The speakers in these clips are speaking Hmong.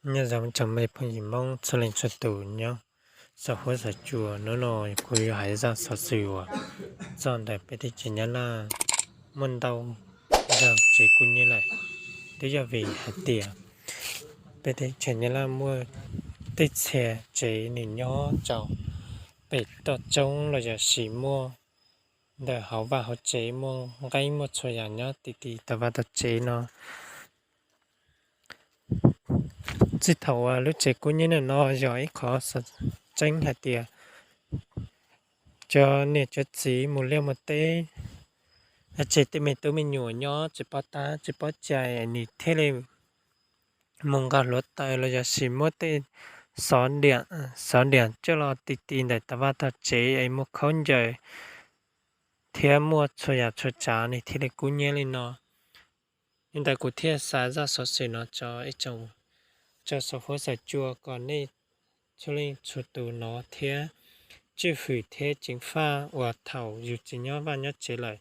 Nyob zoo tsoom me phooj ywg Hmoob txhua leej txhua tus nyob saum huab saum cua. Hnub no kuv yuav hais zaj xov xwm uas txog ntawm peb teb chaws Nyab Laj muaj ntau zog tsev kub nyiab lawm. Twb yog vim hais tias peb teb chaws Nyab Laj muaj tej txhia tsev nws nyob rau pem toj roob los yog sis muaj ntawm hauv vaj hauv tsev muaj nqeeb muaj txhua yam nyob ti ti tau vaj tau tsev no. Txij thaum uas lub tsev kub nyiab no yog ib qhov xov tseeb hais tias cov niam cov txiv mus liaj mus teb, tseg tej me tub me nyuam nyob tsis paub tab tsis paub cai nws thiaj li mus nqa hluav taws los yog sis muab tej xov diam coj los ti ti ntawm tau vaj tau tsev es muaj khaub ncaws thiab muaj txhua yam txhua tsav nws thiaj li kub nyiab li no. Li ntawd kuv thiaj xa zaj xov xwm no tso ib tsoom, tso saum huab saum cua kom nej txhua leej txhua tus hnov thiab tswj hwm thiab ceev faj uas thaum yus tsis nyob vaj nyob tsev lawm,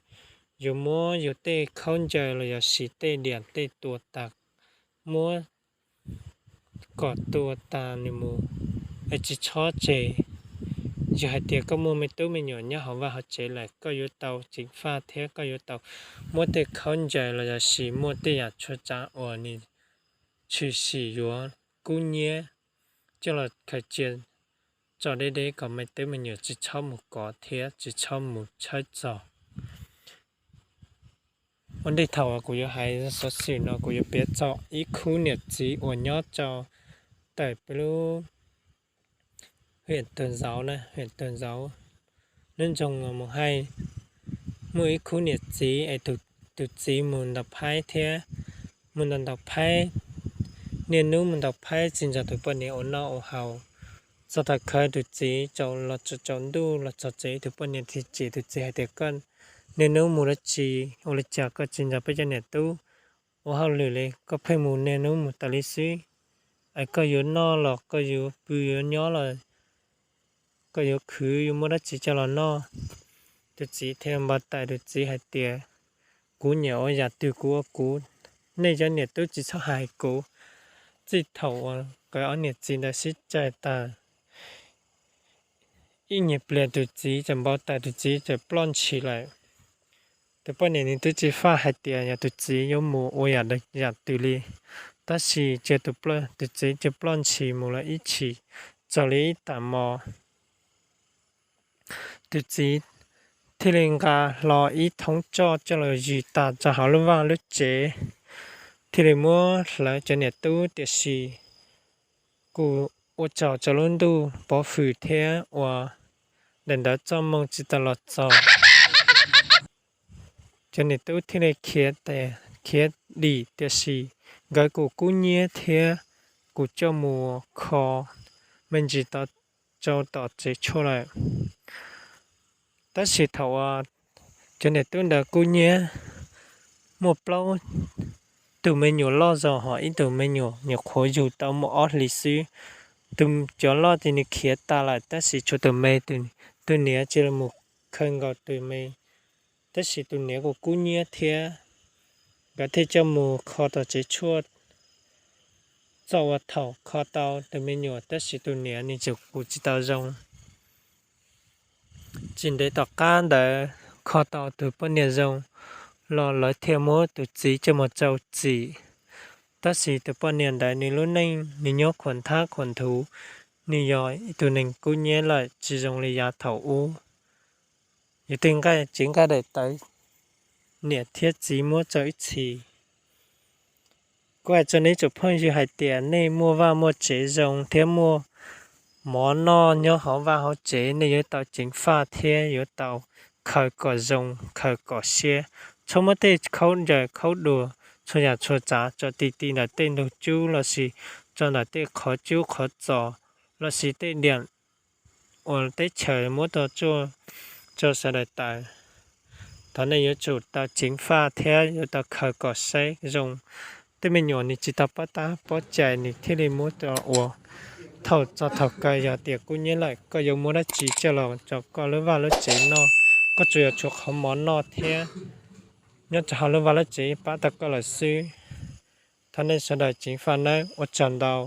yus muab yus tej khaub ncaws los yog sis tej diam tej tua tas, muab kom tua tas nws mus, es tsis txhob tseg. Yog hais tias koj muaj me tub me nyuam nyob hauv vaj hauv tsev lawm koj yuav tau ceev faj thiab koj yuav tau muab tej khaub ncaws los yog sis muaj tej yam txhua tsav uas nws tshwm sim yuav kub nyiab coj los khaws cia tso deb deb kom me tub me nyuam tsis txhob mus kov thiab tsis txhob mus tshawb txog. Ua ntej thaum uas kuv yuav hais xov xwm no kuv yuav piav txog ib khub niam txiv uas nyob rau tawm peb lub hwm tug zauv na, hwm tug zauv, nub nroog Mus Haij. Muaj ib khub niam txiv es tus txiv mus ntaus phaib thiab, mus ntaus ntaus phaib, niaj hnub mus ntaus phaib tsis nrog tus poj niam ua noj ua haus. Txog thaum kawg tus txiv tsaus los tsaus ntuj los txog tsev tus poj niam thiaj cem tus txiv hais tias koj niaj hnub mus dab tsi, ua li cas koj tsis nrog peb cov niam tub ua hauj lwm li, koj pheej mus niaj hnub mus tas li xwb. Es koj yuav noj los koj yuav pw yuav nyob los koj yuav khwv yuav muab dab tsi coj los noj? Tus txiv thiaj npau taws tus txiv hais tias kuv nyiam ua yam twg kuv ua kuv, nej cov niam tub tsis txhob hais kuv. Txij thaum uas nkawd ob niam txiv ntawd sib caij tas ib nyuag pliag tus txiv txawm npau taws tus txiv txawm ploj ntshis lawm. Tus poj niam nws twb tsis faj hais tias yog tus txiv yuav mus ua yam twg li, tab sis cia tus txiv cia ploj ntshis mus lawm ib chim, txog li ib tag hmo tus txiv thiaj li nqa hlo ib thoob tsoj coj los zis tas rau hauv lub vaj lub tsev, thiaj li muab hlawv cov niam tub tiam sis kuj ua tsaug rau lub ntuj pov hwm thiab uas daim ntawv txoj moo tsis tau los txog. Cov niam tub thiaj li khiav tes khiav dim tiam sis nkawd kuj kub nyiab thiab kuj coj mus kho me ntsis rau tom tsev tshuaj lawm. Tab sis thaum uas cov niam tub ntawd kub nyiab muaj plaub tug me nyuam loj zog hos ib tug me nyuam nyuam qhuav yug tau muaj ob hlis xwb. Tus cov loj ces nws khiav tas lawm tab sis tshuav tus me, tus niam cia li mus khaws nkaus tus me, tab sis tus niam kuj kub nyiab thiab. Nkawd thiaj coj mus kho tom tsev tshuaj. Txog ua thaum kho tau tus me nyuam tab sis tus niam nws tseem kuj tsis tau zoo. Tsis ntev tom qab ntawd kho tau tus poj niam zoo los lawv thiaj muab tus txiv coj mus rau txim. Tab sis tus poj niam ntawd nws lub neej nws nyob khuam nthab khuam nthuv, nws yog ib tug neeg kub nyiab lawm tsis zoo li yav thaum ub. Yus tej nqaij tsev nqaij daim tawv niam thiab txiv muab rau ib txhis. Kuv hais rau nej tsoom phooj ywg hais tias nej muaj vaj muaj tsev zoo thiab muaj mov noj nyob hauv vaj hauv tsev, nej yuav tau ceev faj thiab yuav tau khaws kom zoo khaws kom siab. Txhob muab tej khaub ncaws khaub dua txhua yam txhua tsav tso ti ti ntawm tej ntug cub lossis tso ntawm tej qhov cub qhov txos lossis tej diam uas teb chaws muab tau tsuaj rau sawv daws taws. Thov nej yuav tsum tau ceev faj thiab yuav tau khaws kom saib zoo. Tej me nyuam nws tsis tau paub tab paub cai nws thiaj li muab tau ua. Thaum txog thaum kawg yog tias kub nyiab lawm koj yuav muab dab tsi coj los rau koj lub vaj lub tsev noj? Koj tsuas yog tshuav qhov mov noj thiab nyob rau hauv lub vaj lub tsev pab tau koj lawm xwb. Thov nej sawv daws ceev faj nawb, ua tsaug ntau.